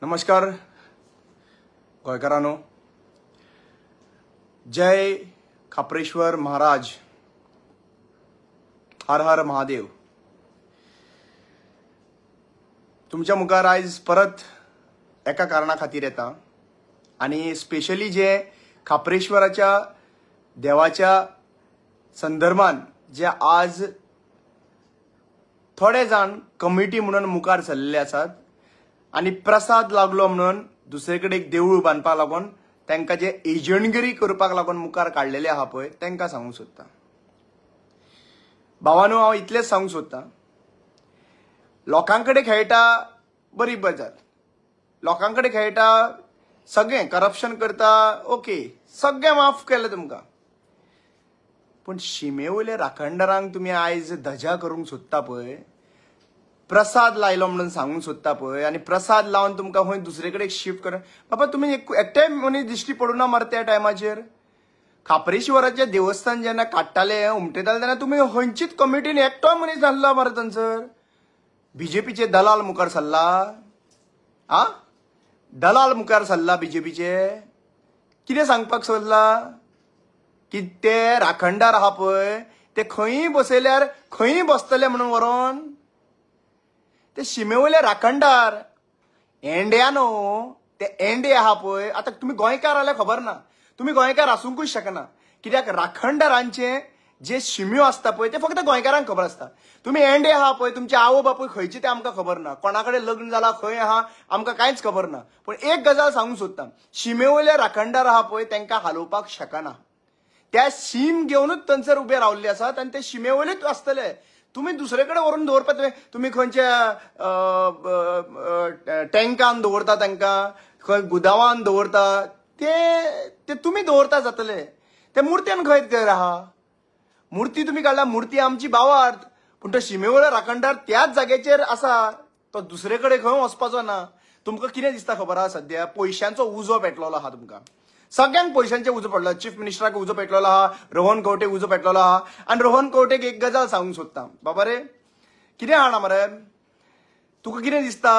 नमस्कार गोंयकारांनो, जय खाप्रेश्वर महाराज, हर हर महादेव। तुमच्या मुखार आयज परत एका कारणा खातीर येता आनी स्पेशली जे खाप्रेश्वराच्या देवाच्या संदर्भान जे आज थोडे जाण कमिटी म्हणून मुखार सरलेले आसात आनी प्रसाद लागलो म्हणून दुसरे कडेन एक देवूळ बांदपाक लागून तांकां जे एजंटगिरी करपाक लागून मुखार काडलेले आहा पळय तांकां सांगूंक सोदता। भावानो, हांव इतलेंच सांगूंक सोदता, लोकां कडेन खेळटा बरी गजाल, लोकां कडेन खेळटा सगळें करप्शन करता, ओके सगळें माफ केलें तुमकां, पूण शिमे वयल्या राखणदारांक तुमी आयज धजा करूंक सोदता पळय, प्रसाद लायलो म्हणून सांगूंक सोदता पळय आनी प्रसाद लावन तुमकां खंय दुसरे कडेन शिफ्ट कर। बाबा तुमी एकटेय मनीस दिश्टी पडूं ना मरे त्या टायमाचेर। खाप्रेश्वराचें देवस्थान जेन्ना काडटाले उमटेताले तेन्ना तुमी खंयचीच कमिटीन एकटोय मनीस नासलो मरे थंयसर। बीजेपीचे दलाल मुखार सरला, आ दलाल मुखार सरला बीजेपीचे, कितें सांगपाक सोदला की ते राखणदार आहा पळय ते खंयी बसयल्यार खंयी बसतले म्हणून व्हरोन ते शिमे वयले राखणदार एंड्यानो, ते एंडे आहा पळय। आतां तुमी गोंयकार जाल्यार खबर ना, तुमी गोंयकार आसूंकूच शकना, कित्याक राखणदारांचे जे शिम्यो आसता पळय ते फक्त गोंयकारांक खबर आसता। तुमी एंडे आहा पळय, तुमचे आवय बापूय खंयचे ते आमकां खबर ना, कोणा कडेन लग्न जाला खंय आहा आमकां कांयच खबर ना, पूण एक गजाल सांगूंक सोदता, शिमे वयले राखणदार आहा पळय तांकां हालोवपाक शकना। त्या शीम घेवनूच थंयसर उबे रावल्ले आसात आनी ते शिमे वयलेच आसतले। तुमी दुसरे कडेन व्हरून दवरपाक तुमी खंयच्या टँकान दवरता तांकां, खंय गुदावान दवरता ते तुमी दवरता जातले। ते मुर्त्यान खंय आहा, मुर्ती तुमी काडला, मुर्ती आमची भावार्थ, पूण तो शिमे वयलो राखणदार त्याच जाग्याचेर आसा, तो दुसरे कडेन खंय वचपाचो ना। तुमकां कितें दिसता खबर आहा, सद्या पयशांचो उजो पेटलेलो आहा, तुमकां सगळ्यांक पयशांचे उजो पडलो, चीफ मिनिस्टराक उजो पेटलेलो आहा, रोहन खंवटेक उजो पेटलेलो आहा। आनी रोहन खंवटेक एक गजाल सांगूंक सोदता, बाबा रे कितें जाणा मरे, तुका कितें दिसता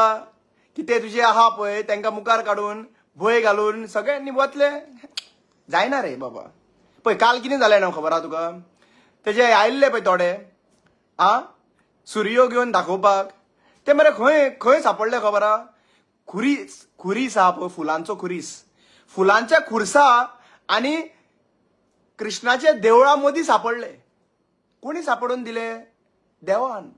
की ते तुजे आहा पळय तांकां मुखार काडून भंय घालून सगळ्यांनी वतले, जायना रे बाबा। पळय काल कितें जालें न्हू खबर आहा तुका, तेजे आयिल्ले पळय थोडे आ सुरयो घेवन दाखोवपाक, ते मरे खंय खंय सापडले खबर आहा, खुरीस खुरीस आहा पळय, फुलांचो खुरीस, फुलांच्या खुर्सा आनी कृष्णाच्या देवळा मदीं सापडले। कोणी सापडून दिले? देवान,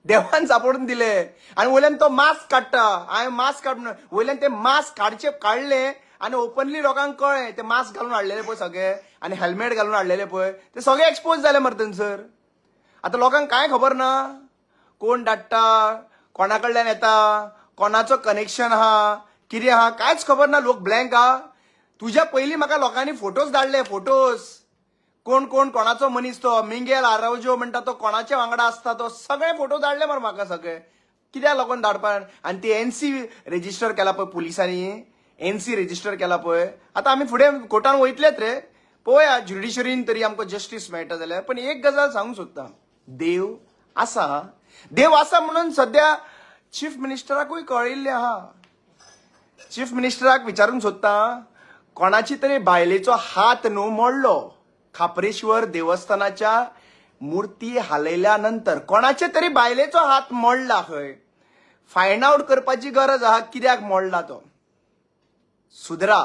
देवान सापडून दिले। आनी वयल्यान तो मास्क काडटा, हांवें मास्क काड म्हणून वयल्यान ते मास्क काडचे काडले आनी ओपनली लोकांक कळ्ळें ते मास्क घालून हाडलेले पळय सगळे आनी हेल्मेट घालून हाडलेले पळय ते सगळे एक्सपोज जाले मरे थंयसर। आतां लोकांक कांय खबर ना, कोण धाडटा, कोणा कडल्यान येता, कोणाचो कनेक्शन आहा, कितें आहा कांयच खबर ना, लोक ब्लँक आहा। तुज्या पयलीं म्हाका लोकांनी फोटोज धाडले, फोटोज कोण कोण कोणाचो मनीस तो मिंगेल आरावजो म्हणटा तो कोणाच्या वांगडा आसता तो, सगळे फोटो धाडले मरे म्हाका सगळे, कित्याक लागून धाडपाक। आनी ती एनसी रेजिस्टर केला पळय पुलिसांनी, एनसी रेजिस्टर केला पळय, आतां आमी फुडें कोर्टान वयतलेच रे, पळोवया ज्युडिशरीन तरी आमकां जस्टीस मेळटा जाल्यार। पण एक गजाल सांगूंक सोदता, देव आसा, देव आसा म्हणून सद्या चीफ मिनिस्टराकूय कळिल्लें आहा। चीफ मिनिस्टराक विचारूंक सोदता, कोणाची तरी बायलेचो हात न्हू मोडलो खाप्रेश्वर देवस्थानाच्या मुर्ती हालयल्या नंतर, कोणाचे तरी बायलेचो हात मोडला खंय, फायंड आवट करपाची गरज आहा कित्याक मोडला तो। सुदरा,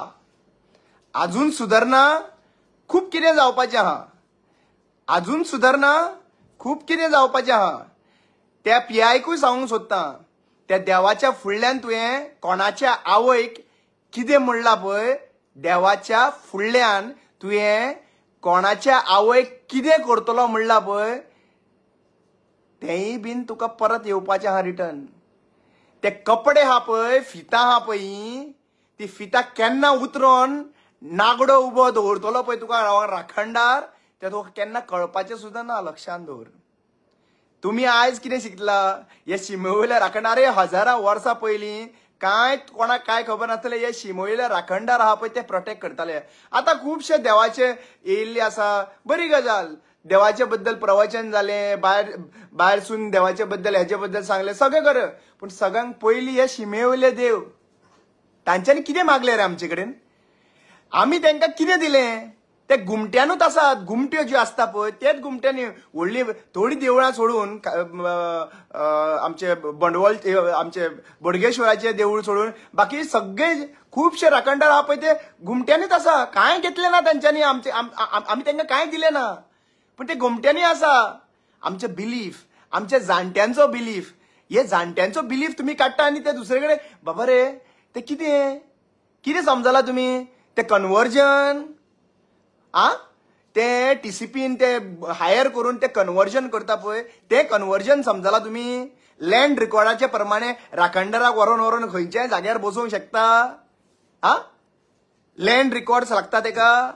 अजून सुदरना, खूब कितें जावपाचें आहा, अजून सुदरना, खूब कितें जावपाचें आहा। त्या पीआयकूय सांगूंक सोदता, त्या देवाच्या फुडल्यान तुवें कोणाच्या आवयक कितें म्हणलां पळय, देवाच्या फुडल्यान तुवें कोणाच्या आवयक कितें करतलो म्हणलां पळय, तेंय बीन तुका परत येवपाचें आहा रिटर्न। ते कपडे आहा पळय, फितां आहा पळय, ती फितां केन्ना उतरोन नागडो उबो दवरतलो पळय तुका राखणदार, ते तुका केन्ना कळपाचें सुद्दां ना, लक्षान दवर। तुमी आयज कितें शिकला, हे शिमे वयल्या राखणदार हजारां वर्सां पयलीं कांय कोणाक कांय खबर नासतलें, हे शिमे वयले राखणदार आहा पळय ते प्रोटेक्ट करताले। आतां खुबशे देवाचे येयल्ले आसा, बरी गजाल, देवाचे बद्दल प्रवचन जालें, भायर भायरसून देवाचे बद्दल हेजे बद्दल सांगलें, सगळें कर. पूण सगळ्यांक पयलीं हे शिमे वयले देव तांच्यांनी कितें मागलें रे आमचे कडेन? आमी तांकां कितें दिलें? ते घुमट्यानूच आसात. घुमट्यो ज्यो आसता पळय तेच घुमट्यांनी व्हडली थोडी देवळां सोडून, आमचे बंडवळ आमचे बोडगेश्वराचे देवूळ सोडून बाकी सगळे खुबशे राखणदार आहा पळय ते घुमट्यांनीच आसा. कांय घेतलें ना तांच्यांनी, आमचे आमी तांकां कांय दिलें ना, पूण ते घुमट्यांनी आसा. आमचे बिलीफ, आमच्या जाणट्यांचो बिलीफ, हे जाणट्यांचो बिलीफ तुमी काडटा आनी ते दुसरे कडेन बाबा रे ते कितें कितें समजला तुमी? ते कन्वर्जन आ ते टीसीपीन ते हायर करून ते कन्वर्जन करता पळय, ते कन्वर्जन समजला तुमी? लँड रिकॉर्डाचे प्रमाणे राखणदाराक व्हरोन व्हरोन खंयच्याय जाग्यार बसोवंक शकता. आ लँड रिकॉर्ड्स लागता तेका.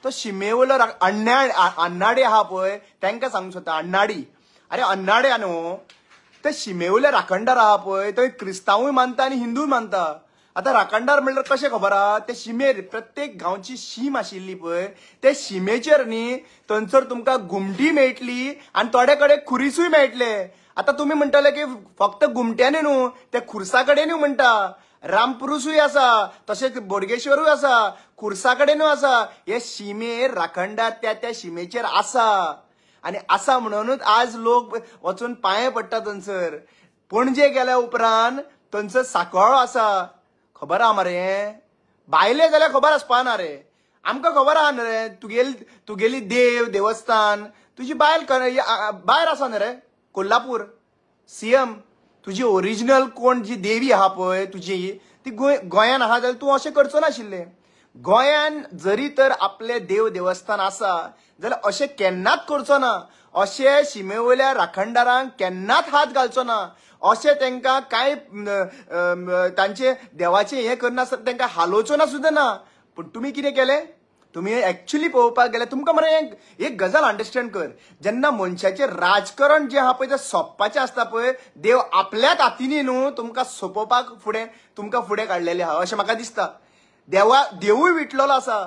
तो शिमे वयलो अन्नाडी आहा पळय तांकां सांगूंक सोदता, अन्नाडी, अरे अन्नाडे न्हू, ते शिमे वयले राखणदार आहा पळय थंय क्रिस्तांवूय मानता आनी हिंदूय मानता. आतां राखणदार म्हणल्यार कशें खबर आहा? ते शिमेर प्रत्येक गांवची शीम आशिल्ली पळय ते शिमेचेर न्ही थंयसर तुमकां घुमटी मेळटली आनी थोडे कडेन खुरीसूय मेळटले. आतां तुमी म्हणटले की फक्त घुमट्यांनी न्हू, ते खुर्सा कडेनूय म्हणटा, रामपुरुसूय आसा, तशेंच बोडगेश्वरूय आसा, खुर्सा कडेनूय आसा. हे शिमेर राखणदार त्या त्या शिमेचेर आसा आनी आसा म्हणूनच आज लोक वचून पांये पडटा थंयसर. पणजे गेल्या उपरांत थंयसर सांकवाळो आसा, खबर आहा मरे? भायले जाल्यार खबर आसपा ना रे, आमकां खबर आहा न्हू रे. तुगेली देव देवस्थान, तुजी बायल भायर आसा न्हू रे, कोल्हापूर सीएम, तुजी ओरिजिनल कोण जी देवी आहा पळय तुजी ती गोंयान आहा जाल्यार तूं अशें करचो नाशिल्लें. गोंयान जरी तर आपले देव देवस्थान आसा जाल्यार अशें केन्नाच करचो ना, अशें शिमे वयल्या राखणदारांक केन्नाच हात घालचो ना, अशें तांकां कांय तांचे देवाचें हें करनासतना तांकां हालोवचो ना सुद्दां ना. पूण तुमी कितें केलें? तुमी एक्चुअली पळोवपाक गेल्यार तुमकां मरे एक गजाल अंडरस्टँड कर, जेन्ना मनशाचें राजकारण जें आहा पळय तें सोंपपाचें आसता पळय, देव आपल्याच हातींनी न्हू तुमकां सोंपोवपाक फुडें तुमकां फुडें काडलेलें आहा अशें म्हाका दिसता. देवूय विटलेलो आसा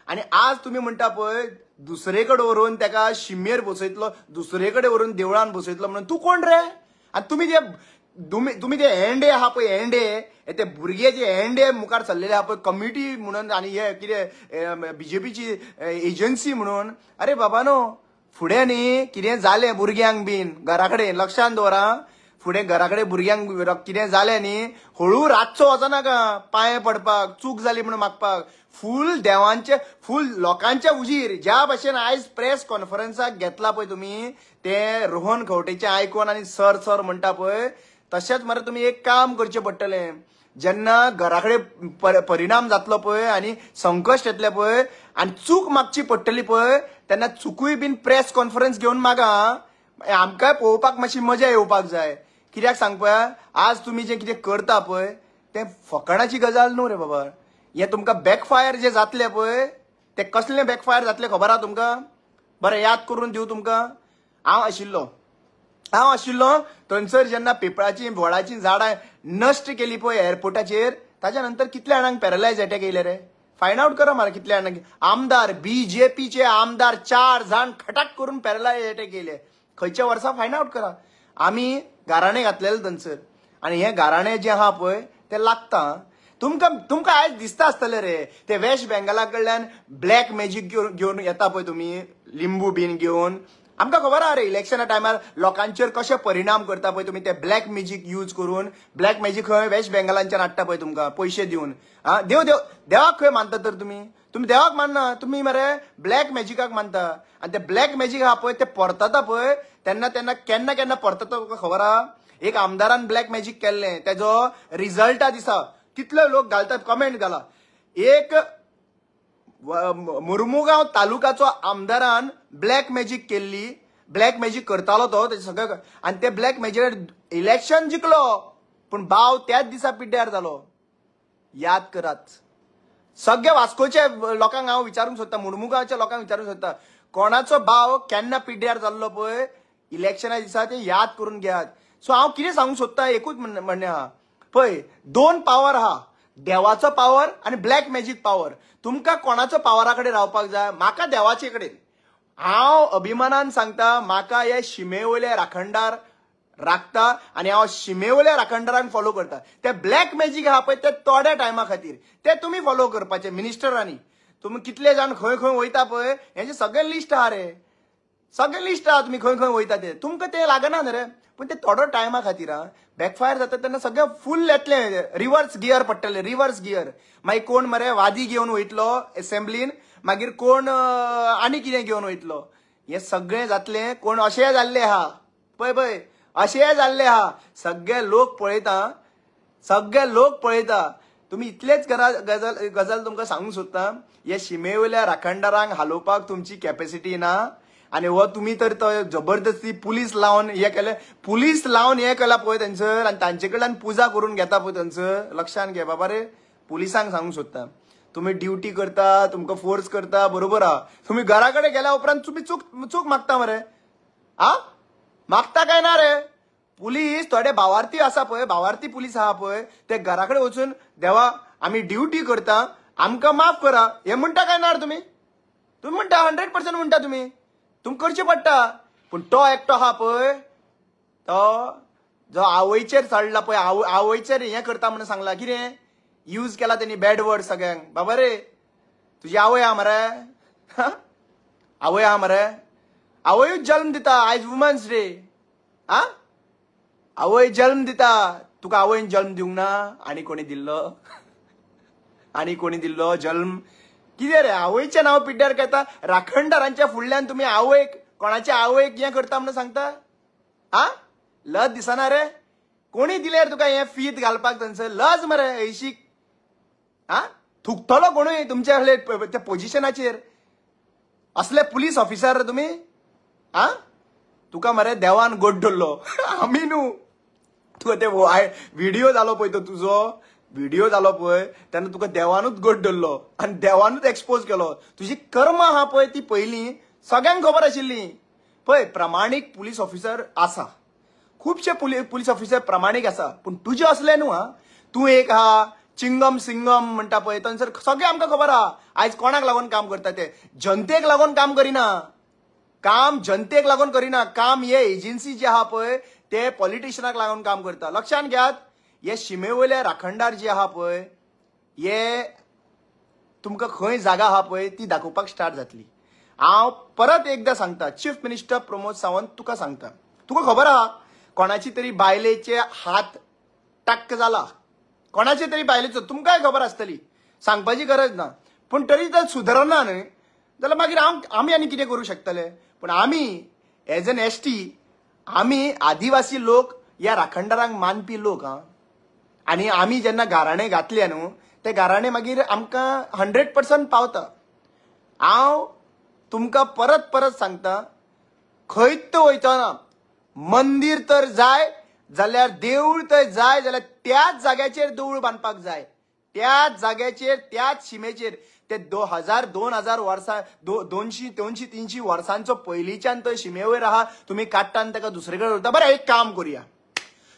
आनी आज तुमी म्हणटा पळय दुसरे कडेन व्हरून ताका शिमेर बसयतलो, दुसरे कडेन व्हरून देवळान बसयतलो म्हणून तूं कोण रे? आनी तुमी जे तुमी ते एंडे आहा पळय, एंडे ते भुरगे जे एंडे मुखार सरलेले आहा पळय कमिटी म्हणून आनी हे कितें बीजेपीची एजन्सी म्हणून, अरे बाबा न्हू फुडें न्ही कितें जालें भुरग्यांक बीन घरा कडेन लक्षान दवरा, फुडें घरा कडेन भुरग्यांक कितें जालें न्ही हळू रातचो वचनाका पांये पडपाक, चूक जाली म्हणून मागपाक, फूल देवांचे फूल लोकांच्या उजीर ज्या भशेन आयज प्रेस कॉन्फरन्साक घेतला पळय तुमी ते रोहन खंवटेचें आयकून आनी सर सर म्हणटा पळय, तशेंच मरे तुमी एक काम करचें पडटलें, जेन्ना घरा कडेन परिणाम जातलो पळय आनी संकश्ट येतलें पळय आनी चूक मागची पडटली पळय तेन्ना चुकूय बीन प्रेस कॉन्फरन्स घेवन मागा, आमकांय पळोवपाक मातशी मजा येवपाक जाय. कित्याक सांग पळय, आज तुमी जें कितें करता पळय तें फकाणाची गजाल न्हू रे बाबा. हें तुमकां बॅकफायर जें जातलें पळय तें कसलें बॅकफायर जातलें खबर आहा तुमकां? बरें याद करून दिवं तुमकां. हांव आशिल्लो थंयसर जेन्ना पिपळाचीं वडाचीं झाडां नश्ट केली पळय एअरपोर्टाचेर, ताच्या नंतर कितल्या जाणांक पॅरलायज अटॅक येयले रे? फायंड आवट करा मरे कितल्या जाणांक. आमदार बीजेपीचे आमदार 4 जाण खटाक करून पॅरलायज अटॅक येयले खंयच्या वर्सा? फायंड आवट करा. आमी गाराणें घातलेलें थंयसर आनी हें गाराणें जें आहा पळय तें लागता. तुमकां तुमकां आयज दिसता आसतलें रे ते वेस्ट बेंगाला कडल्यान ब्लॅक मॅजीक घेवन येता पळय तुमी लिंबू बीन घेवन. आमकां खबर आहा रे इलेक्शना टायमार लोकांचेर कशे परिणाम करता पळय तुमी ते ब्लॅक मॅजीक यूज करून. ब्लॅक मॅजीक खंय वेस्ट बेंगालांच्यान हाडटा पळय तुमकां पयशे दिवन. आं देव देव देवाक खंय मानता तर तुमी? तुमी देवाक मानना, तुमी मरे ब्लॅक मॅजिकाक मानता. आनी ते ब्लॅक मॅजीक आहा पळय ते परतता पळय तेन्ना तेन्ना केन्ना केन्ना परतता तुका खबर आहा? एक आमदारान ब्लॅक मॅजीक केल्लें, तेजो रिजल्टा दिसा कितले लोक घालतात कमेंट घाला. एक मुर्मुगांव तालुकाचो आमदारान ब्लॅक मॅजीक केल्ली, ब्लॅक मॅजीक करतालो तो सगळे, आनी ते ब्लॅक मॅजीक इलेक्शन जिखलो पूण भाव त्याच दिसा पिड्ड्यार जालो. याद करात सगळे वास्कोच्या लोकांक हांव विचारूंक सोदता, मुर्मुगांवच्या लोकांक विचारूंक सोदता, कोणाचो भाव केन्ना पिड्ड्यार जाल्लो पळय इलेक्शना दिसा ते याद करून घेयात. सो हांव कितें सांगूंक सोदता एकूच म्हणणें आहा पळय, 2 पावर आहा, देवाचो पावर आनी ब्लॅक मॅजीक पावर. तुमकां कोणाचो पावरा कडेन रावपाक जाय? म्हाका देवाचे कडेन. हांव अभिमानान सांगता, म्हाका हे शिमे वयले राखणदार राखता आनी हांव शिमे वयल्या राखणदारांक फॉलो करता. ते ब्लॅक मॅजीक आहा पळय ते थोड्या टायमा खातीर, ते तुमी फॉलो करपाचे मिनिस्टरांनी. तुमी कितले जाण खंय खंय वयता पळय हेंचे सगळें लिस्ट आहा रे, सगळें लिस्ट आहा तुमी खंय खंय वयता ते. तुमकां ते लागना न्ही रे, पूण ते थोडो टायमा खातीर आं. बॅकफायर जाता तेन्ना सगळें फूल येतलें, रिवर्स गियर पडटलें, रिवर्स गियर. मागीर कोण मरे वादी घेवन वयतलो एसेंब्लीन, मागीर कोण आनी कितें घेवन वयतलो, हें सगळें जातलें. कोण अशें जाल्लें आहा पळय पळय, अशें जाल्लें आहा, सगळे लोक पळयता, सगळे लोक पळयता. तुमी इतलेच गजाल तुमकां सांगूंक सोदता, हे शिमे वयल्या राखणदारांक हालोवपाक तुमची कॅपेसिटी ना. आनी हो तुमी तर तो जबरदस्ती पुलीस लावन हे केले, पुलीस लावन हे केला पळय थंयसर, आनी तांचे कडल्यान पुजा करून घेता पळय थंयसर. लक्षान घे बाबा रे, पुलिसांक सांगूंक सोदता, तुमी ड्युटी करता, तुमकां फोर्स करता, बरोबर आहा. तुमी घरा कडेन गेल्या उपरांत तुमी चूक मागता मरे, आ मागता काय ना रे? पुलीस थोडे भावार्थी आसा पळय, भावार्थी पुलीस आहा पळय, ते घरा कडेन वचून देवा आमी ड्युटी करता आमकां माफ करा हे म्हणटा काय ना रे तुमी? तुमी म्हणटा 100% म्हणटा तुमी, तुमकां करचें पडटा. पूण तो एकटो आहा पळय, तो जो आवयचेर चडला पळय, आवयचेर हें करता म्हणून सांगला, कितें यूज केला तेणी बॅड वर्ड सगळ्यांक. बाबा रे तुजी आवय आहा मरे, आवय आहा मरे, आवयूच जल्म दिता. आयज वुमन्स डे, आ आवय जल्म दिता, तुका आवयन जल्म दिवंक ना? आनी कोणी दिल्लो? आनी कोणी दिल्लो जल्म? कितें रे आवयचें नांव पिड्ड्यार करता? राखणदारांच्या फुडल्यान तुमी आवयक, कोणाच्या आवयक हें करता म्हणून सांगता? आ लज दिसना रे? कोणी दिल्यार तुका हें फीत घालपाक थंयसर? लज मरे ऐशीक. आ थुकतलो कोणूय तुमच्या त्या पोजिशनाचेर. असले पुलीस ऑफिसर रे तुमी? आ तुका मरे देवान गोड धरलो, आमी न्हू. तुका ते व्हिडिओ जालो पळय, तो तुजो व्हिडिओ जालो पळय तेन्ना तुका देवानूच गोड धरलो आनी देवानूच एक्सपोज केलो. तुजी कर्मां आहा पळय ती पयलीं सगळ्यांक खबर आशिल्ली. पळय प्रमाणीक पुलीस ऑफिसर आसा, खुबशे पुलीस ऑफिसर प्रमाणीक आसा, पूण तुजे असले न्हू. हा तूं एक आहा चिंगम सिंगम म्हणटा पळय थंयसर सगळें आमकां खबर आहा. आयज कोणाक लागून काम करता ते? जनतेक लागून काम करिना, काम जनतेक लागून करिना, काम हे एजन्सी जे आहा पळय ते पॉलिटिशनाक लागून काम करता. लक्षान घेयात, हे शिमे वयले राखणदार जे आहा पळय हे तुमकां खंय जागा आहा पळय ती दाखोवपाक स्टार्ट जातली. हांव परत एकदां सांगता, चीफ मिनिस्टर प्रमोद सावंत तुका सांगता, तुका खबर आहा कोणाची तरी बायलेचे हात टक्क जाला, कोणाचे तरी बायलेचो, तुमकांय खबर आसतली, सांगपाची गरज ना. पूण तरी जर सुदरना न्हय जाल्यार मागीर आमी आनी कितें करूं शकतले? पूण आमी एज एन एस टी, आमी आदिवासी लोक ह्या राखणदारांक मानपी लोक. आं आनी आमी जेन्ना गाराणें घातलें न्हू ते गाराणें मागीर आमकां 100% पावता. हांव तुमकां परत परत सांगता, खंयच वयतना मंदीर तर जाय जाल्यार देवूळ तर जाय जाल्यार त्याच जाग्याचेर देवूळ बांदपाक जाय, त्याच जाग्याचेर, त्याच शिमेचेर. ते 2000 2000 वर्सां, 200 200 300 वर्सांचो पयलींच्यान तो शिमेवयर आहा, तुमी काडटा आनी ताका दुसरे कडेन व्हरता. बरें एक काम करुया,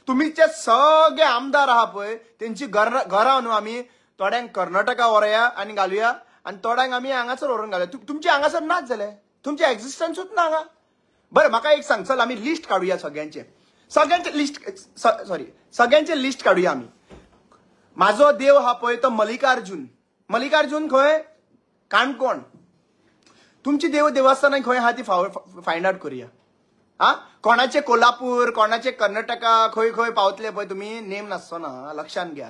तुमी जे सगळे आमदार आहा पळय तेंची घरां न्हू आमी थोड्यांक कर्नाटका व्हरया आनी घालुया, आनी थोड्यांक आमी हांगासर व्हरून घालुया. तुमचे हांगासर नाच जाले, तुमचे एक्झिस्टन्सूच ना हांगा. बरें म्हाका एक सांग, चल आमी लिस्ट काडुया सगळ्यांचे, सगळ्यांचे लिस्ट, सॉरी सगळ्यांचे लिस्ट काडुया आमी. म्हाजो देव आहा पळय तो मल्लिकार्जून, मल्लिकार्जून खंय? काणकोण. तुमची देव देवस्थानां खंय आहा ती फायंड आवट करुया. आ कोणाचे कोल्हापूर, कोणाचे कर्नाटका, खंय खंय पावतले पळय तुमी, नेम नासचो ना, लक्षान घ्या.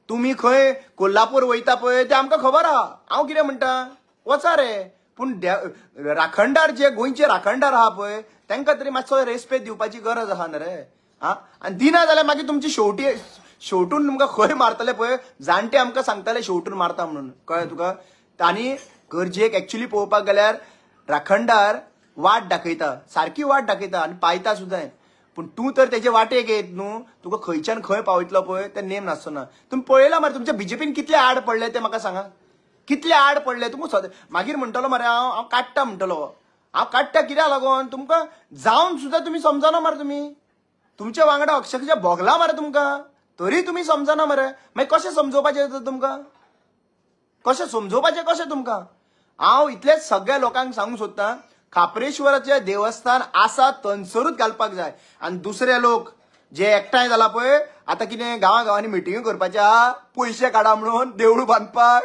तुमी खंय कोल्हापूर वयता पळय ते आमकां खबर आहा. हांव कितें म्हणटा, वचा रे, पूण राखणदार जे गोंयचे राखणदार आहा पळय तांकां तरी मातसो रेस्पेद दिवपाची गरज आहा न्ही रे. आ आनी दिना जाल्यार मागीर तुमची शेवटून तुमकां खंय मारतले पळय, जाणटे आमकां सांगताले शेवटून मारता म्हणून, कळ्ळें तुका? आनी गरजेक एक्चुली पळोवपाक गेल्यार राखणदार वाट दाखयता, सारकी वाट दाखयता आनी पायता सुद्दां. पूण तूं तर तेजे वाटेक येत न्हू, तुका खंयच्यान खंय पावयतलो पळय ते नेम नासचो ना. तुमी पळयला मरे तुमच्या बीजेपीन कितले आड पडले ते म्हाका सांगा, कितले आड पडले तुमकां. मागीर म्हणटलो मरे हांव काडटा म्हणटलो, हांव काडटा कित्याक लागून? तुमकां जावन सुद्दां तुमी समजना मरे, तुमी तुमच्या वांगडा अक्षरशः भोगला मरे तुमकां, तरी तुमी समजना मरे. मागीर कशें समजोवपाचें तुमकां, कशें समजोवपाचें कशें तुमकां? हांव इतलेंच सगळ्या लोकांक सांगूंक सोदतां, खाप्रेश्वराचें देवस्थान आसा थंयसरूच घालपाक जाय. आनी दुसरे लोक जे एकठांय जाला पळय आतां कितें गांवा गांवांनी मिटिंग्यो करपाचे आहा, पयशे काडा म्हणून देवूळ बांदपाक,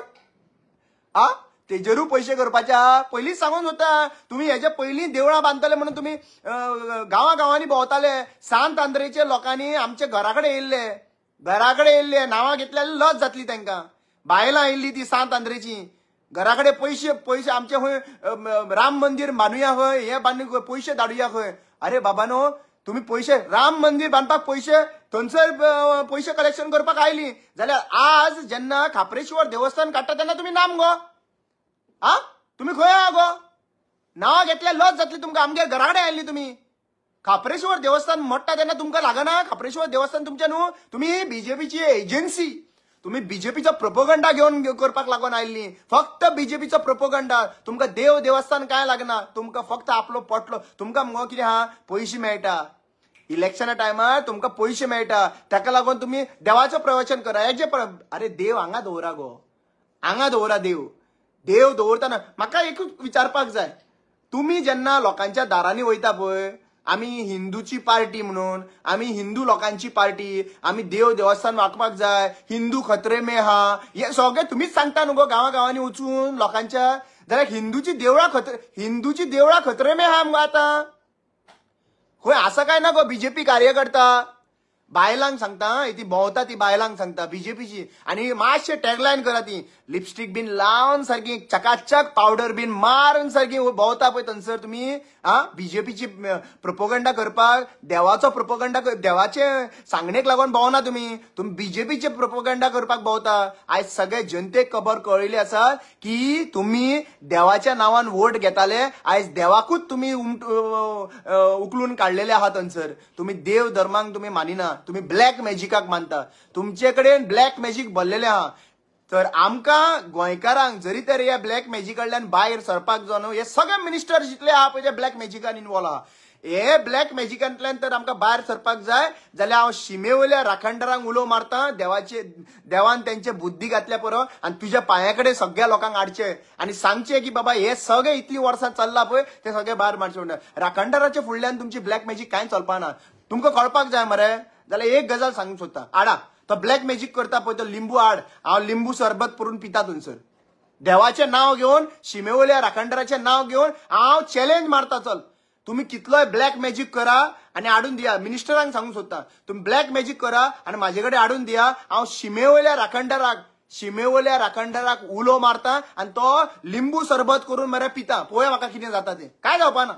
आ तेजेरूय पयशे करपाचे आहा. पयलींच सांगून सोदता तुमी हेजे पयलीं देवळां बांदतले म्हणून तुमी गांवा गांवांनी भोंवताले. सांत आंद्रेचे लोकांनी आमच्या घरा कडेन येयल्ले, घरा कडेन येयल्ले, नांवां घेतल्यार लज जातली तांकां. बायलां येयल्ली ती सांत आंद्रेची, घरा कडेन पयशे पयशे आमचे खंय राम मंदीर बांदुया खंय, हे बांदू पयशे धाडुया खंय. अरे बाबानो, तुमी पयशे राम मंदीर बांदपाक पयशे थंयसर पयशे कलेक्शन करपाक आयली जाल्यार आज जेन्ना खाप्रेश्वर देवस्थान काडटा तेन्ना तुमी नाम गो, आ तुमी खंय आहा गो? नांवां घेतल्यार लज जातली तुमकां. आमगे घरा कडेन आयिल्ली तुमी. खाप्रेश्वर देवस्थान मोडटा तेन्ना तुमकां लागना खाप्रेश्वर देवस्थान तुमचें न्हू. तुमी बीजेपीची एजन्सी, तुमी बीजेपीचो प्रोपोगंडा घेवन करपाक लागून आयिल्ली. फक्त बीजेपीचो प्रोपोगंडा. तुमकां देव देवस्थान कांय लागना, तुमकां फक्त आपलो पोटलो. तुमकां मुगो कितें आहा, पयशे मेळटा इलेक्शना टायमार, तुमकां पयशे मेळटा, ताका लागून तुमी देवाचें प्रवचन करा. हेजे अरे देव हांगा दवरा गो, हांगा दवरा देव. देव दवरतना म्हाका एकूच विचारपाक जाय, तुमी जेन्ना लोकांच्या दारांनी वयता पळय, आमी हिंदूची पार्टी म्हणून, आमी हिंदू लोकांची पार्टी, आमी देव देवस्थान वागपाक जाय, हिंदू खतरे में हा, हे सगळें तुमीच सांगता न्हू गो गांवा गांवांनी वचून लोकांच्या. जाल्यार हिंदूची देवळां खतरे, हिंदूची देवळां खतरे में हा मगो आतां खंय आसा काय ना गो बीजेपी कार्यकर्ता. बायलांक सांगता, ती भोंवता ती बायलांक सांगता बीजेपीची. आनी मातशें टॅगलायन करा, ती लिपस्टीक बीन लावन सारकी चकाचक पावडर बीन मारून सारकी भोंवता पळय थंयसर तुमी आ बीजेपीची प्रोपोगंडा करपाक, देवाचो प्रोपोगंडा, देवाचे सांगणेक लागून भोंवना तुमी, तुमी बीजेपीचे प्रोपोगंडा करपाक भोंवता. आयज सगळे जनतेक खबर कळिल्ली आसा की तुमी देवाच्या नांवान वोट घेताले, आयज देवाकूच तुमी उखलून काडलेले आहा थंयसर. तुमी देव धर्माक तुमी मानिना, तुमी ब्लॅक मॅजिकाक मानता, तुमचे कडेन ब्लॅक मॅजीक भरलेले आहा. तर आमकां गोंयकारांक जरी तर ह्या ब्लॅक मॅजीक कडल्यान भायर सरपाक जाय न्हू, हे सगळे मिनिस्टर जितले आहा पळय ते ब्लॅक मॅजिकान इनवॉल्व आहा. हे ब्लॅक मॅजिकांतल्यान तर आमकां भायर सरपाक जाय जाल्यार हांव शिमे वयल्या राखणदारांक उलो मारता, देवाचे देवान तेंचे बुद्धी घातल्या पुरो आनी तुज्या पांया कडेन सगळ्या लोकांक हाडचे आनी सांगचे की बाबा हे सगळे इतली वर्सां चल्ला पळय ते सगळे भायर मारचे म्हणटा. राखणदाराच्या फुडल्यान तुमची ब्लॅक मॅजीक कांय चलपाना. तुमकां कळपाक जाय मरे. जाल्यार एक गजाल सांगूंक सोदता, आडा तो ब्लॅक मॅजीक करता पळय तो लिंबू हाड, हांव लिंबू सरबत करून पिता थंयसर. देवाचें नांव घेवन, शिमे वयल्या राखणदाराचें नांव घेवन हांव चॅलेंज मारता, चल तुमी कितलोय ब्लॅक मॅजीक करा आनी हाडून दिया. मिनिस्टरांक सांगूंक सोदता, तुमी ब्लॅक मॅजीक करा आनी म्हाजे कडेन हाडून दिया, हांव शिमे वयल्या राखणदाराक, शिमे वयल्या राखणदाराक उलो मारता आनी तो लिंबू सरबत करून मरे पिता. पळोवया म्हाका कितें जाता तें. कांय जावपा ना,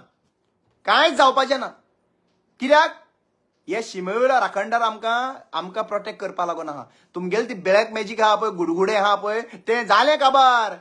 कांयच जावपाचें ना. कित्याक हे शिमे वयलो राखणदार आमकां आमकां प्रोटेक्ट करपाक लागून आहा. तुमगेली ती ब्लॅक मॅजीक आहा पळय, गुडगुडे आहा पळय, तें जालें काबार,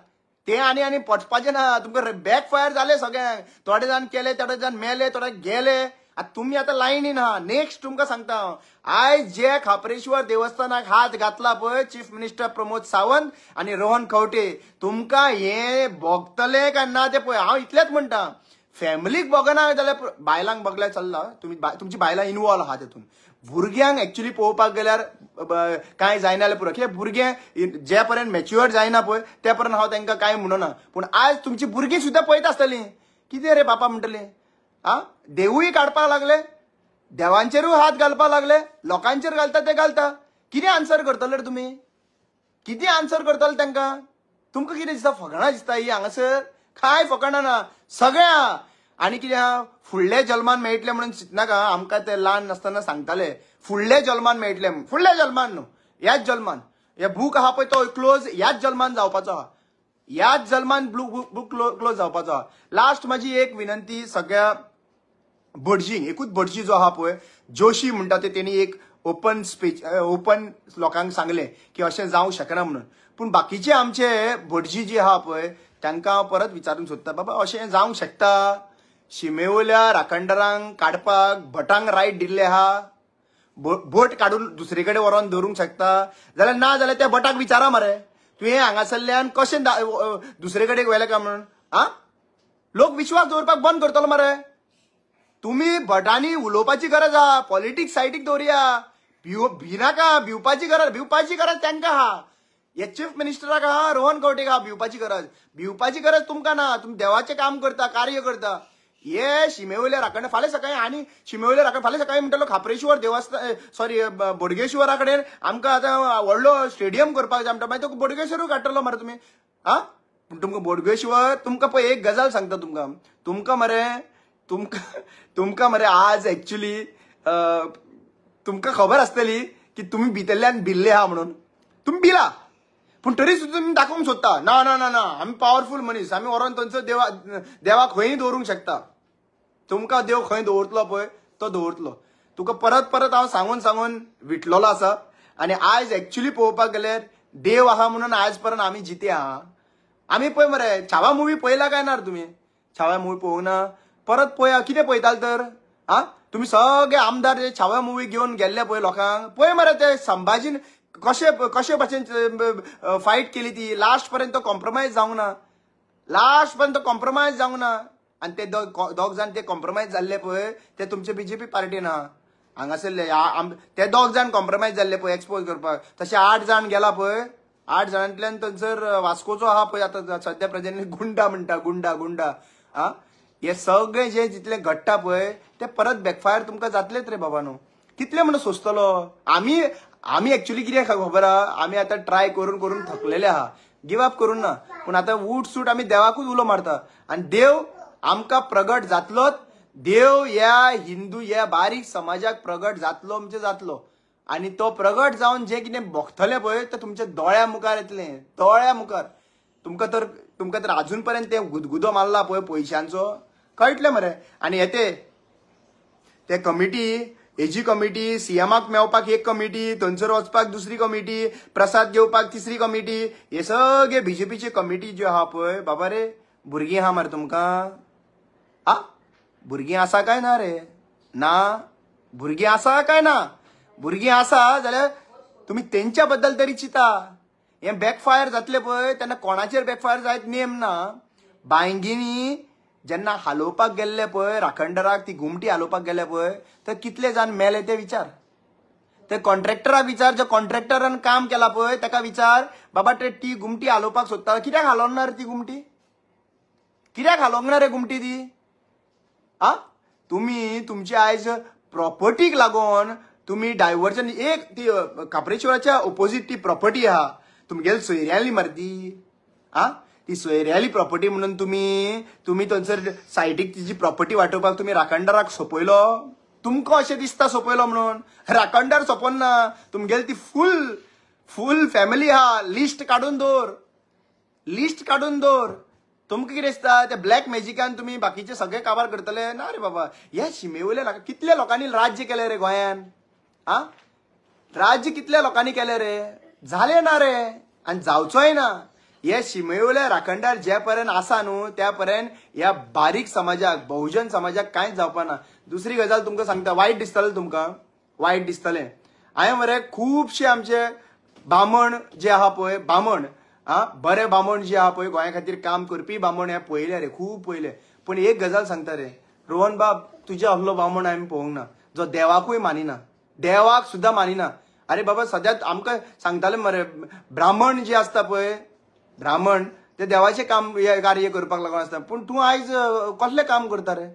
ते आनी आनी पचपाचें ना. तुमकां बॅक फायर जालें सगळ्यांक, थोडे जाण केले, थोडे जाण मेले, थोडे गेले. आतां तुमी आतां लायनीन आहा. नेक्स्ट तुमकां सांगता हांव, आयज जे खाप्रेश्वर देवस्थानाक हात घातला पळय चीफ मिनिस्टर प्रमोद सावंत आनी रोहन खंवटे, तुमकां हें भोगतलें काय ना तें पळय. हांव इतलेंच म्हणटा, फॅमिलीक बगना जाल्यार बायलांक बगल्यार चल्ला, तुमी तुमची बायलां इनवॉल्व आहा तेतून. भुरग्यांक एक्चुली पळोवपाक गेल्यार कांय जायना जाल्यार पुरो, कित्याक भुरगे जे पर्यंत मॅच्युअर जायना पळय ते पर्यंत हांव तांकां कांय म्हणना. पूण आयज तुमची भुरगीं सुद्दां पळयता आसतलीं, कितें रे बापा म्हणटलीं, आ देवूय काडपाक लागले, देवांचेरूय हात घालपाक लागले, लोकांचेर घालता ते घालता. कितें आन्सर करतले रे तुमी, कितें आन्सर करतले तांकां? तुमकां कितें दिसता, फकाणां दिसता ही हांगासर? कांय फकाणां ना, सगळ्या. आनी कितें आहा, फुडल्या जल्मान मेळटलें म्हणून चिंतनाका. आमकां ते ल्हान आसतना सांगताले फुडल्या जल्मान मेळटलें, फुडल्या जल्मान न्हू, ह्याच जल्मान. हे बूक आहा पळय तो क्लोज ह्याच जल्मान जावपाचो आहा, ह्याच जल्मान बूक क्लोज जावपाचो आहा. लास्ट म्हाजी एक विनंती सगळ्या भटजींक, एकूच भटजी जो आहा पळय जोशी म्हणटा ते, तेणी एक ओपन स्पीच ओपन लोकांक सांगलें की अशें जावंक शकना म्हणून. पूण बाकीचे आमचे भटजी जे आहा पळय तांकां हांव परत विचारूंक सोदता, बाबा अशें जावंक शकता? शिमे वयल्या राखणदारांक काडपाक भटांक रायट दिल्ले आहा, बोट काडून दुसरे कडेन व्हरोन दवरूंक शकता जाल्यार, ना जाल्यार त्या भटाक विचारा मरे, तुवें हांगासरल्यान कशें दुसरे कडेन व्हेलें काय म्हणून. आ लोक विश्वास दवरपाक बंद करतलो मरे. तुमी भटांनी उलोवपाची गरज आहा, पॉलिटिक्स सायडीक दवरया, भिनाका, भिवपाची गरज, भिवपाची गरज तांकां आहा, हे चीफ मिनिस्टराक आहा, रोहन खंवटेक आहा भिवपाची गरज. भिवपाची गरज तुमकां ना, तुमी देवाचें काम करता, कार्य करता. हे शिमे वयल्या राखण फाल्यां सकाळी आनी शिमे वयल्या राखण फाल्यां सकाळी म्हणटलो खाप्रेश्वर देवस्थान सॉरी बोडगेश्वरा कडेन आमकां आतां व्हडलो स्टेडियम करपाक जाय म्हणटा, मागीर तो बोडगेश्वरूय काडटलो मरे तुमी. आ पूण तुमकां बोडगेश्वर तुमकां पळय एक गजाल सांगता तुमकां, तुमकां मरे तुमकां तुमकां मरे आज एक्चुली तुमकां खबर आसतली की तुमी भितरल्यान भिल्ले आहा म्हणून, तुमी भिला पूण तरी सुद्दां तुमी दाखोवंक सोदता ना ना ना ना आमी पावरफूल मनीस, आमी व्हरोन थंयसर देवाक खंयी दवरूंक शकता. तुमकां देव खंय दवरतलो पळय तो दवरतलो. तुका परत परत हांव सांगून सांगून विटलोलो आसा. आनी आयज एक्चुली पळोवपाक गेल्यार देव आहा म्हणून आयज पर्यंत आमी जिते आहा. आमी पळय मरे छावा मुवी पळयला काय ना तुमी? छावा मुवी पळोवंक ना? परत पळया, कितें पळयताले तर? आ तुमी सगळे आमदार छावा मुवी घेवन गेल्ले पळय लोकांक, पळय मरे ते संभाजीन कशे कशे भाशेन फायट केली ती, लास्ट पर्यंत तो कॉम्प्रोमायज जावंक ना, लास्ट पर्यंत कॉम्प्रोमायज जावंक ना. आनी ते दोग जाण ते कॉम्प्रोमायज जाल्ले पळय ते तुमचे बीजेपी पार्टीन आहा हांगासरले, ते दोग जाण कॉम्प्रोमायज जाल्ले पळय एक्सपोज करपाक. तशे 8 जाण गेला पळय, 8 जाणांतल्यान थंयसर वास्कोचो आहा पळय आतां सद्या प्रेजेंटली गुंडा म्हणटा, गुंडा गुंडा. आ हे सगळे जे जितले घडटा पळय ते परत बॅकफायर तुमकां जातलेच रे बाबा न्हू. कितले म्हणून सोंसतलो? आमी आमी एक्चुली कितें खबर आहा, आमी आतां ट्राय करून करून थकलेले आहा, गिव अप करून ना, पूण आतां वूट सूट आमी देवाकूच उलो मारता आनी देव आमकां प्रगट जातलोच. देव ह्या हिंदू ह्या बारीक समाजाक प्रगट जातलो म्हणजे जातलो. आनी तो प्रगट जावन जे कितें भोगतले पळय ते तुमच्या दोळ्या मुखार येतलें, दोळ्या मुखार. तुमकां तर अजून पर्यंत ते गुदगुदो मारला पळय पयशांचो, कळटलें मरे. आनी येते ते कमिटी, हेजी कमिटी, सीएमाक मेळपाक एक कमिटी, थंयसर वचपाक दुसरी कमिटी, प्रसाद घेवपाक तिसरी कमिटी, हे सगळे बीजेपीची कमिटी ज्यो आहा पळय बाबा रे, भुरगीं आहा मरे तुमकां? आ भुरगीं आसा काय ना रे? ना भुरगीं आसा काय ना? भुरगीं आसा जाल्यार तुमी तेंच्या बद्दल तरी चिंता. हें बॅकफायर जातलें पळय तेन्ना कोणाचेर बॅकफायर जायत नेम ना. बांयगिनी जेन्ना हालोवपाक गेल्ले पळय राखणदाराक ती घुमटी हालोवपाक गेले पळय तर कितले जाण मेले ते विचार, ते कॉन्ट्रॅक्टराक विचार, जे कॉन्ट्रॅक्टरान काम केला पळय ताका विचार बाबा ते ती घुमटी हालोवपाक सोदता, कित्याक हालोवंक ना रे ती घुमटी? कित्याक हालोवंक ना रे घुमटी ती? आ तुमी तुमची आयज प्रॉपर्टीक लागून तुमी डायवर्जन, एक ती खाप्रेश्वराच्या ओपोजीट ती प्रॉपर्टी आहा तुमगेले सोयऱ्यांली मरे ती. आ ती सोयऱ्याली प्रॉपर्टी म्हणून तुमी तुमी थंयसर सायडीक तिजी प्रॉपर्टी वाटोवपाक तुमी राखणदाराक सोंपयलो. तुमकां अशें दिसता सोंपयलो म्हणून, राखणदार सोंपोन ना, तुमगेली ती फूल फूल फॅमिली आहा, लिस्ट काडून दवर, लिस्ट काडून दवर. तुमकां कितें दिसता ते ब्लॅक मॅजिकान तुमी बाकीचे सगळे काबार करतले? ना रे बाबा. ह्या शिमे वयल्या कितल्या लोकांनी राज्य केलें रे गोंयान? आ राज्य कितल्या लोकांनी केलें रे? जालें ना रे आनी जावचोय ना. हे शिमे वयले राखणदार जे पर्यंत आसा न्हू त्या पर्यंत ह्या बारीक समाजाक, बहुजन समाजाक कांयच जावपा ना. दुसरी गजाल तुमकां सांगता, वायट दिसतलें तुमकां, वायट दिसतलें. हांवें मरे खुबशे आमचे बामण जे आहा पळय, बामण आ बरे बामण जे आहा पळय गोंया खातीर काम करपी बामण हे पळयले रे, खूब पळयले. पूण एक गजाल सांगता रे रोहन बाब, तुज्या असलो बामण हांवें पळोवंक ना जो देवाकूय मानिना, देवाक सुद्दां मानिना. अरे बाबा सद्याक आमकां सांगताले मरे ब्राह्मण जे आसता पळय, ब्राह्मण ते देवाचें काम कार्य करपाक लागून आसता, पूण तूं आयज कसलें काम करता रे?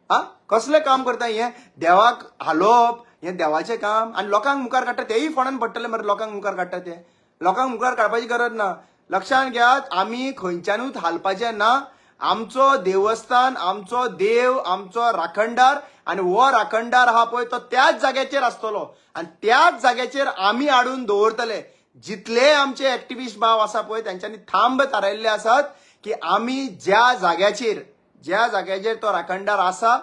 आ कसलें काम करता? हें देवाक हालोवप हें देवाचें काम आनी लोकांक मुखार काडटा तेय फोंडान पडटले मरे. लोकांक मुखार काडटा ते, लोकांक मुखार काडपाची गरज ना. लक्षांत घेयात, आमी खंयच्यानूच हालपाचें ना. आमचो देवस्थान, आमचो देव, आमचो राखणदार, आनी हो राखणदार आहा पळय तो त्याच जाग्याचेर आसतलो आनी त्याच जाग्याचेर आमी हाडून दवरतले. जितले आमचे एक्टिविस्ट भाव आसा पळय तेंच्यांनी थांब थारायल्ले आसात की आमी ज्या जाग्याचेर, ज्या जाग्याचेर तो राखणदार आसा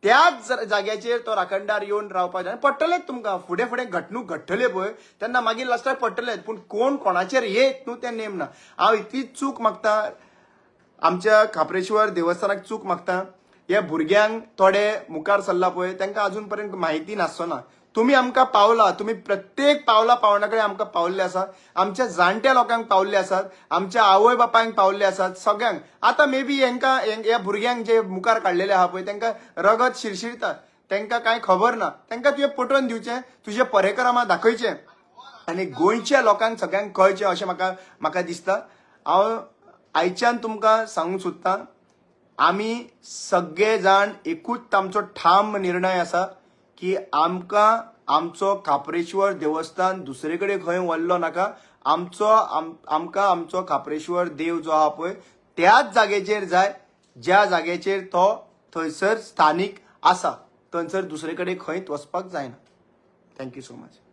त्याच जाग्याचेर तो राखणदार येवन रावपाक जाय. पडटलेच तुमकां फुडें फुडें घटणूक घडटले पळय तेन्ना मागीर लास्टाक पडटलेच, पूण कोण कोणाचेर येत न्हू तें नेम ना. हांव इतलीच चूक मागता आमच्या खाप्रेश्वर देवस्थानाक, चूक मागता. ह्या भुरग्यांक थोडे मुखार सरला पळय तांकां अजून पर्यंत म्हायती नासचो ना. तुमी आमकां पावला, तुमी प्रत्येक पावला पावणा कडेन आमकां पावल्ले आसात, आमच्या जाणट्या लोकांक पावल्ले आसात, आमच्या आवय बापायंक पावल्ले आसात, सगळ्यांक. आतां मे बी हेंकां ह्या भुरग्यांक जे मुखार काडलेले आहा पळय तांकां रगत शिरशिरता, तांकां कांय खबर ना. तांकां तुवें पटोवन दिवचें, तुजे परेकरमा दाखयचें आनी गोंयच्या लोकांक सगळ्यांक कळचें अशें म्हाका म्हाका दिसता. हांव आयच्यान तुमकां सांगूंक सोदतां, आमी सगळे जाण एकूच आमचो ठाम निर्णय आसा की आमकां आमचो खाप्रेश्वर देवस्थान दुसरे कडेन खंय वल्लो नाका. आमचो आमकां आमचो खाप्रेश्वर देव जो आहा पळय त्याच जागेचेर जाय ज्या जागेचेर तो थंयसर स्थानीक आसा, थंयसर दुसरे कडेन खंयच वचपाक जायना. Thank you so much.